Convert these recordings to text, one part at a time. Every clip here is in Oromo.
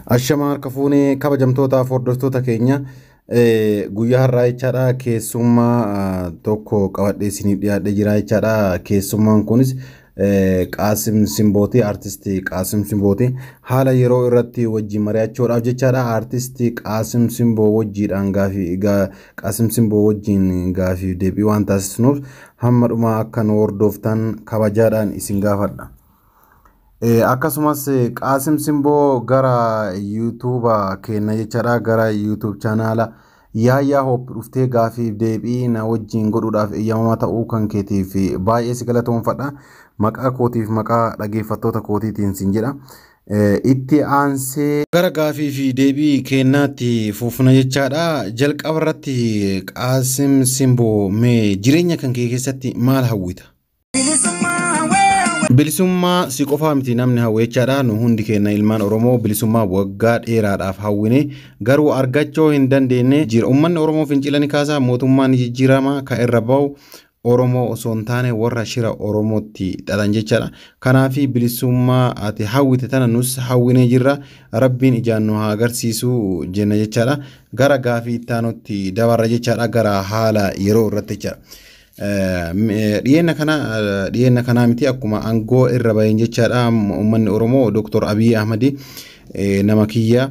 Ashamaa harka fuunee kabajamtootaaf hordoftoota keenya guyyaa har'aa jechaadha keessummaa tokko qabadhee isiniif dhiyaadhee jira jechaadha. Keessummaan kunis Qaasim Simbooti, Aartistii Qaasim Simbooti. Haala yeroo irratti wajjin mari'achuudhaaf jechaadha. Aartistii Qaasim Simboo wajjiidhaan gaafii Qaasim Simboo wajjin gaafii deebii waan taasisnuuf hamma dhumaa akka nu hordoftan kabajaadhaan isin gaafadha. Akkasumas Qaasim Simboo gara YouTube keenya jechaadha, gara YouTube chaanaala Yaayyaa Hoop dhuftee gaafii deebii na wajjin godhuudhaaf eeyyamamaa ta'uu kan keetiif baay'ee si galatoomfadha. Maqaa kootiif maqaa dhaggeeffattoota kootiitiin sin jedha. Itti aansee gara gaafii fi deebii keenyaatti fufna jechaadha. Jalqaba irratti Qaasim Simboo, mee jireenya kan kee keessatti maal hawwita? Bilisummaa si qofaa miti namni hawwe jechaadha. Nu hundi keenya ilmaan Oromoo bilisummaa waggaa dheeraadhaaf hawwine garuu argachuu hin dandeenye jira. Uummanni Oromoo fincila ni kaasa, mootummaan ni jijjiirama, kan irra bahu Oromoo osoo hin taane warra shira Oromootti xaxan jechaadha. Kanaaf bilisummaa ati hawwite tana nus hawwinee jirra. Rabbiin ijaan nu haa agarsiisu jenna jechaadha. Gara gaafii itti aanutti dabarra jechaadha. Gara haala yeroo irratti jechaadha. Dhiyeenna kana, dhiyeenna kanaa miti, akkuma aangoo irra baheen jechaadha, uummanni Oromoo Dr. Abiy Ahmad nama kiyya,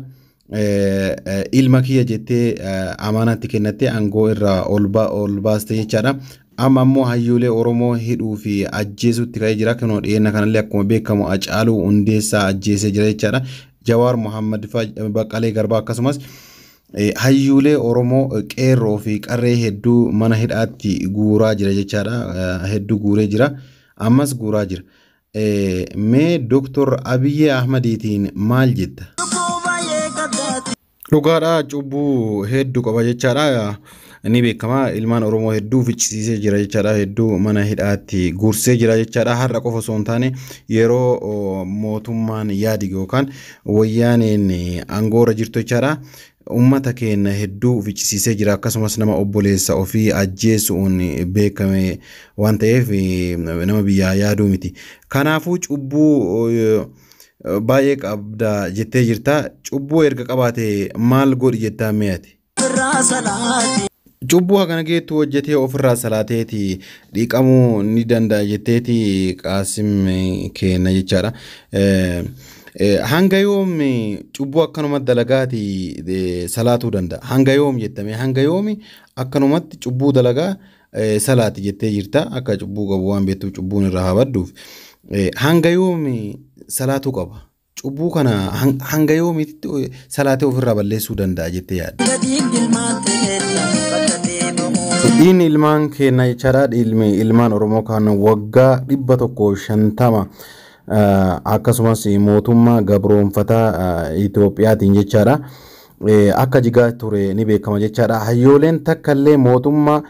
ilma kiyya jettee amaanaatti kennattee aangoo irra ol baaste jechaadha. Amma ammoo hayyoolee Oromoo hidhuu fi ajjeesuutti ka'ee jira. Kunoo dhiyeenna kanallee akkuma beekamu Hacaaluu Hundeessaa ajjeesee jira jechaadha. Jawaar Mohammad, Baqqalee Garbaa, akkasumas hayyuulee Oromoo qeerroo fi qarree hedduu mana hidhaatti guuraa jira jechaadha. Hedduu guuree jira. Ammas guuraa jira. Mee Dr. Abiyyi Ahmadiitiin maal jetta? Dhugaadha, cubbuu hedduu qaba jechaadha. Ni beekama, ilmaan Oromoo hedduu ficcisiisee jira jechaadha. Hedduu mana hidhaatti guursee jira jechaadha. Har'a qofa osoo hin taane yeroo mootummaan yaadi yookaan wayyaaneen aangoorra jirtu jechaadha. Uummata keenya hedduu ficcisiisee jira. Akkasumas nama obboleessa ofii ajjeesuun beekame waan ta'eef nama biyyaa yaaduu miti. Kanaafuu cubbuu baay'ee qabda jettee jirta. Cubbuu erga qabaate maal godhi jettaa mee ati? Cubbuu hagana geettu hojjetee ofirraa salaateeti dhiqamuu ni danda'a jetteeti Qaasim kenna jechaadha. Hanga yoom cubbuu akkanumatti dalagaati salaatuu danda'a? Hanga yoom jettame? Hanga yoomi akkanumatti cubbuu dalagaa salaati jettee jirta? Akka cubbuu qabu waan beektuuf cubbuun irraa haa badduuf. Hanga yoomi salaatuu qaba? Cubbuu kana hanga yoomiitti salaatee ofirraa balleessuu danda'a jettee yaadda? Dhiigni ilmaan keenya jechaadha. Dhiigni ilmaan Oromoo kan waggaa 150 akkasumas mootummaa gabroonfataa Itoophiyaatiin jechaadha. Akka jigaa ture ni beekama jechaadha. Hayyooleen takka illee mootummaa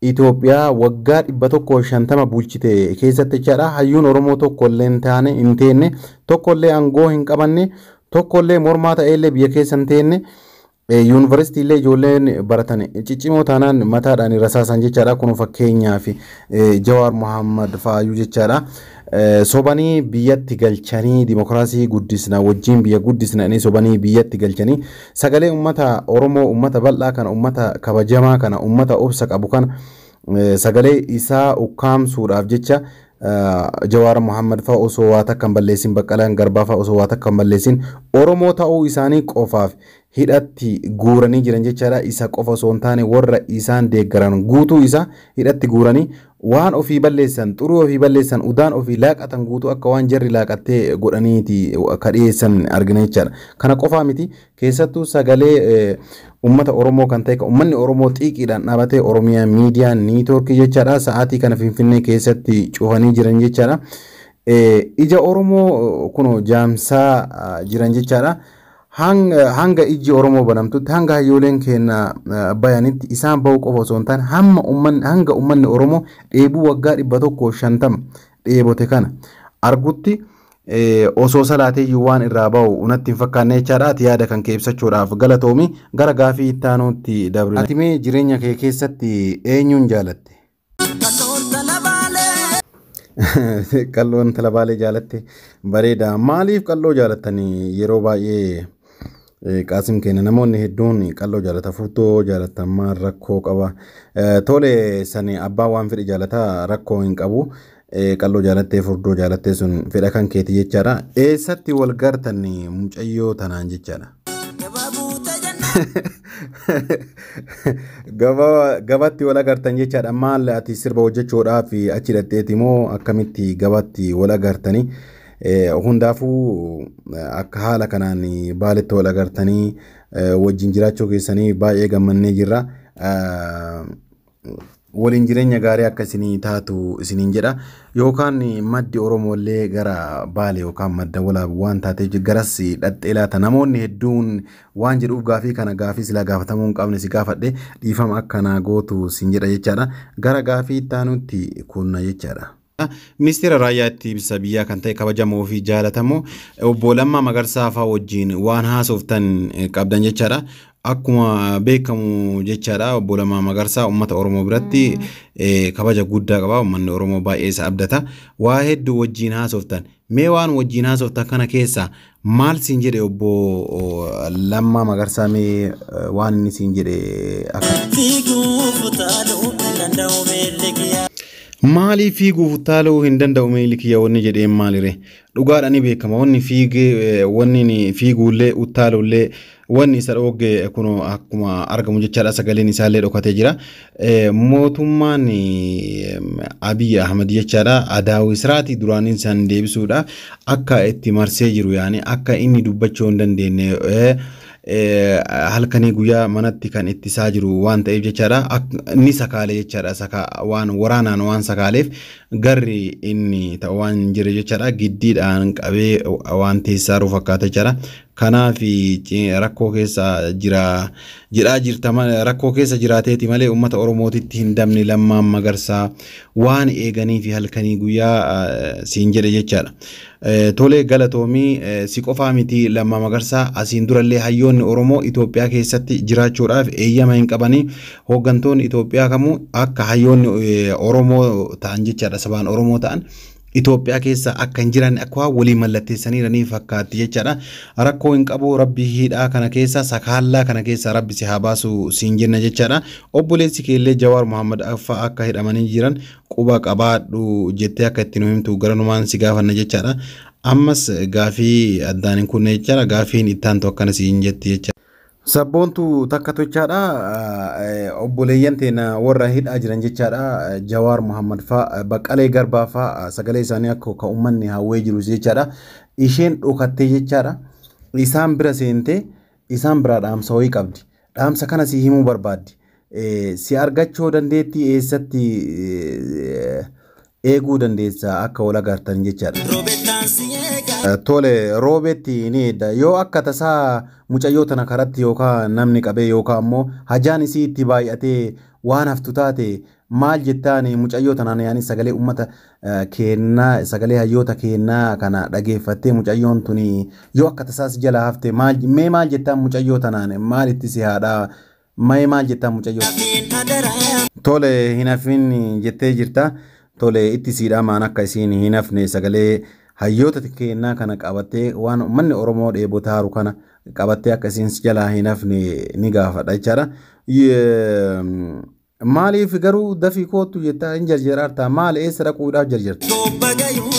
Itoophiyaa waggaa 150 bulchite keessatti jechaadha. Hayyuun Oromoo tokko illee hin taane, hin teenne, tokko illee aangoo hin qabanne, tokko illee mormaa ta'ee illee biyya keessa hin teenne. Yuunivarsiitii illee ijoolleen baratan ciccimoo taanaan mataadhaan rasaasan jechaadha. Kun fakkeenyaaf Jawaar Mohammad fa'aayyuu jechaadha. Sobanii biyyatti galchanii dimokiraasii guddisna, wajjin biyya guddisna inni sobanii biyyatti galchanii sagalee uummata Oromoo, uummata bal'aa kana, uummata kabajamaa kana, uummata obsa qabu kana sagalee isaa ukkaamsuudhaaf jecha Jawaar Mohammad fa'a osoo waa takka hin balleessin, Baqqalaan Garbaa fa'a osoo waa takka hin balleessin Oromoo ta'uu isaanii qofaaf hidhatti guuranii jiran jechaadha. Isa qofa osoo hin taane warra isaan deeggaran guutuu isaa hidhatti guuranii waan ofii balleessan, xurii ofii balleessan, udaan ofii laaqatan guutuu akka waan jarri laaqattee godhaniiti akka dhiyeessan argina jechaadha. Kana qofaa miti, keessattuu sagalee uummata Oromoo kan ta'e, uummanni Oromoo xiiqiidhaan dhaabatee Oromiyaa Miidiyaa Niitoorkii jechaadha. Sa'aatii kana Finfinnee keessatti cufanii jiran jechaadha. Ija Oromoo kunoo jaamsaa jiran jechaadha. Hanga ijji Oromoo banamtutti, hanga hayyooleen keenya bayanitti, isaan bahuu qofa osoo hin taane hamma uummanni, hanga uummanni Oromoo dheebuu waggaa 150 dheebote kana argutti osoo salaateeyyuu waan irraa bahu natti hin fakkaanne jechaadha. Ati yaada kan kee ibsachuudhaaf galatoomi. Gara gaafii itti aanutti dabrina. Ati mee jireenya kee keessatti eenyuun jaalatte? Qalloo intala Baalee jaalatte, bareeda. Maaliif qalloo jaalattanii yeroo baay'ee? Qaasim keenya namoonni hedduun qalloo jaalata, furtoo jaalatammaa rakkoo qaba. Tole, sani abbaa waan fedhe jaalataa rakkoo hin qabu. Qalloo jaalattee furdoo jaalattee sun fedha kan keeti jechaadha. Eessatti wal gartan mucayyoo tanaan jechaadha? Gabatti wal agartan jechaadha. Maal ati sirba hojjechuudhaaf achi hidhatteeti moo akkamitti gabatti wal agartanii? Hundaafuu akka haala kanaan Baaletti wal agartanii wajjin jiraachuu keessanii baay'ee gammannee jirra. Waliin jireenya gaarii akka isinii taatu isiniin jedha. Yookaan maddi Oromoo illee gara Baale yookaan Madda Walaabu waan taateef garas dhaxxee laata namoonni hedduun waan jedhuuf, gaafii kana gaafii silaa gaafatamuu hin qabne si gaafadhe, dhiifama akkanaa gootu siin jedha jechaadha. Gara gaafii itti aanutti kunna jechaadha. Ministeera raayyaa ittisa biyyaa kan ta'e kabajamoo fi jaalatamoo obbo Lammaa Magarsaa fa'aa wajjin waan haasoftan qabdan jechaadha. Akkuma beekamu jechaadha, obbo Lammaa Magarsaa uummata Oromoo biratti kabaja guddaa qaba. Uummanni Oromoo baay'ee isa abdata. Waa hedduu wajjin haasoftan. Mee waan wajjin haasoftan kana keessaa maal siin jedhe obbo Lammaa Magarsaa, mee waan inni siin jedhe akka? Fiiguuf utaaluu hin danda'u miilli kiyya. Maaliif fiiguuf utaaluu hin danda'u miilli kiyya wanni jedheen maalire? Dhugaadha, ni beekama. Wanni fiigee, wanni fiiguullee utaaluullee wanni isa dhoogge kun akkuma argamu jechaadha, sagaleen isaallee dhokatee jira. Mootummaan Abiy Ahmad jechaadha adaawwi siraatii duraanii san deebisuudhaaf akka itti marsee jiru, yaani akka inni dubbachuu hin dandeenye halkanii guyyaa manatti kan ittisaa jiru waan ta'eef jechaadha, ni sakaale jechaadha. Waan waraanaan waan sakaaleef garri inni ta'u waan hin jirre jechaadha, giddiidhaan qabee waan teessaa jiru fakkaata jechaadha. Kanaaf rakkoo keessa jira jedhaa jirta, rakkoo keessa jiraateeti malee uummata Oromootitti hin dabne Lammaan Magarsaa waan eeganii fi halkanii guyyaa siin jedhe jechaadha. Tolee, galatoomii. Si qofaa miti, Lammaa Magarsaa asiin durallee hayyoonni Oromoo Itoophiyaa keessatti jiraachuudhaaf eeyyama hin qabanii. Hooggantoonni Itoophiyaa kamuu akka hayyoonni Oromoo ta'an jechaadha, sabaan Oromoo ta'an Itoophiyaa keessa akka hin jiran akka waan walii mallatteessaniiranii fakkaatti jechaadha. Rakkoo hin qabu, rabbi hidhaa kana keessa, sakaallaa kana keessa rabbi si haa baasu siin jenna jechaadha. Obboleessi keellee Jawaar Muhammad fa'aa akka hidhamanii jiran quba qabaadhu jettee akka itti nu himtu garanumaan si gaafanna jechaadha. Ammas gaafii addaan hin kunne jechaadha. Gaafiin itti aantu akkana siin jetti jechaadha. Sabboontu takka tochaadha. Obboleeyyan teena warra hidhaa jiran jechaadha. Jawaar Muhammad fa'aa, Baqqalee Garbaa fa'aa sagalee isaanii akka ka uummanni hawwee jiru jechaadha. Isheen dhokattee jechaadha. Isaan bira seentee isaan biraa dhaamsa wayii qabdi. Dhaamsa kana si himuu barbaaddi. Si argachuu dandeettii, eessatti eeguu dandeessa akka wal agartan jechaadha? Roobettaan si eega. Tole, roobetti ni edda. Yoo akka tasaa mucayyoo tana karatti yookaan namni qabee yookaan ammoo hajaan isii itti baay'atee waan haftu taate maal jettaan mucayyoo tanaan? Yaani sagalee uummata kennaa, sagalee hayyoota kennaa kana dhageeffattee mucayyoon tuni yoo akka tasaas jala hafte maal, mee maal jettaan mucayyoo tanaan? Maalitti si haadhaa, mee maal jettaan mucayyoo? Hafin adaraa. Tole, hin hafin jettee jirta. Tole, itti siidhamaan akka isiin hin hafne sagalee hayyoota kennaa kana qabattee, waan uummanni Oromoo dheebotaaru kana qabattee akka isiin si jalaa hin hafne ni gaafadha jechaadha. Maaliif garuu dafii kootu jettaa hin jarjaraartaa? Maal, eessa dhaquudhaaf jarjarta? Gobba gayuu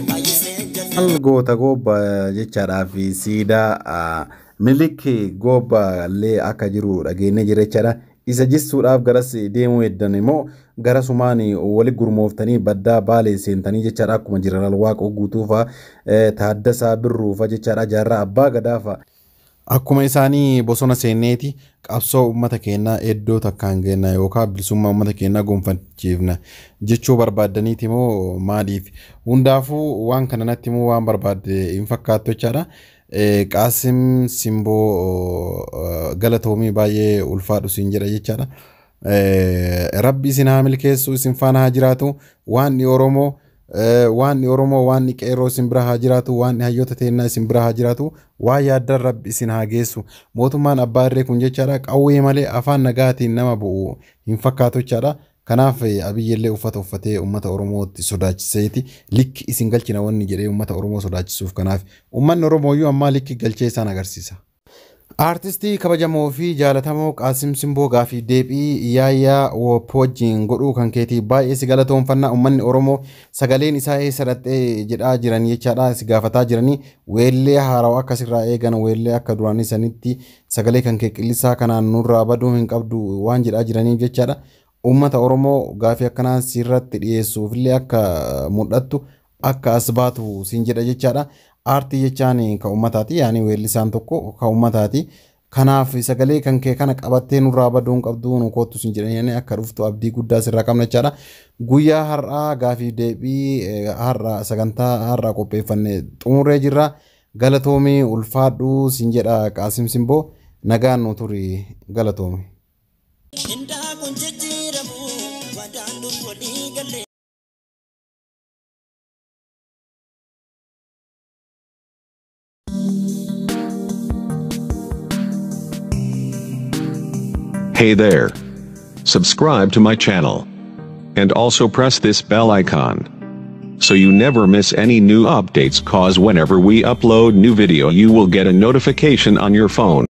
baay'isee jala. Maal goota goobba jechaadhaa fi siidaa Minilik goobba illee akka jiru dhageenye jira jechaadha. Isa jissuudhaaf garas deemuu heddan immoo garasumaan wali gurmooftanii baddaa Baalee seentanii jechaadha, akkuma Jeneraal Waaqoo Guutuu fa'a, Taaddasaa Birruu fa'a jechaadha, Jaarraa Abbaa Gadaa fa'a. Akkuma isaanii bosona seenneeti qabsoo uummata keenyaa iddoo takkaan geenna yookaan bilisummaa uummata keenyaa gonfachiifna jechuu barbaaddaniiti moo maaliif? Hundaafuu waan kana natti immoo waan barbaadde hin fakkaattu jechaadha. Qaasim Simboo, galatoomii, baay'ee ulfaadhu siin jedha jechaadha. Rabbi isin haa milkeessu, isin faana haa jiraatu. Waan Oromoo, waan Oromoo, waan qeerroo isin bira haa jiraatu, waan hayyoota teennaa isin bira haa jiraatu, waan yaaddan rabbi isin haa geessu. Mootummaan abbaa irree kun jechaadha qawwee malee afaan nagaatiin nama bu'u hin fakkaatu jechaadha. Kanaaf Abiyyillee uffata uffatee uummata Oromootti sodaachiseeti likki isin galchina wanni jedhee uummata Oromoo sodaachisuuf. Kanaaf uummanni Oromoo iyyuu ammaa likki galchee isaan agarsiisa. Aartistii kabajamoo fi jaalatamoo Qaasim Simboo gaafii deebii Yaayyaa Woop wajjin godhuu kan keetii baay'ee si galatoomfanna. Uummanni Oromoo sagaleen isaa eessa dhaqxee jedhaa jiran jechaadha, si gaafataa jiranii. Weellee haarawaa akkasirraa eegan, weellee akka duraanii sanitti sagalee kan kee qillisaa kanaan nurraa baduu hin qabdu waan jedhaa jiraniif jechaadha. Uummata Oromoo gaafii akkanaa sirratti dhiyeessuufillee akka mul'attu, akka as baatu siin jedha jechaadha. Aartii jechaan kan uummataati, yaani weellisaan tokko kan uummataati. Kanaaf sagalee kan kee kana qabattee nurraa baduu hin qabdu, nu kottu siin jedhanii akka dhuftu abdii guddaa sirraa qabna jechaadha. Guyyaa har'aa gaafii deebii har'a sagantaa har'aa qopheeffanne xumurree jirra. Galatoomii, ulfaadhu siin jedha Qaasim Simboo, nagaan nu turi, galatoomi. Hindaaquun jijjiiramu wadaan dur walii galee. Hey there. Subscribe to my channel. And also press this bell icon. So you never miss any new updates, cause whenever we upload new video you will get a notification on your phone.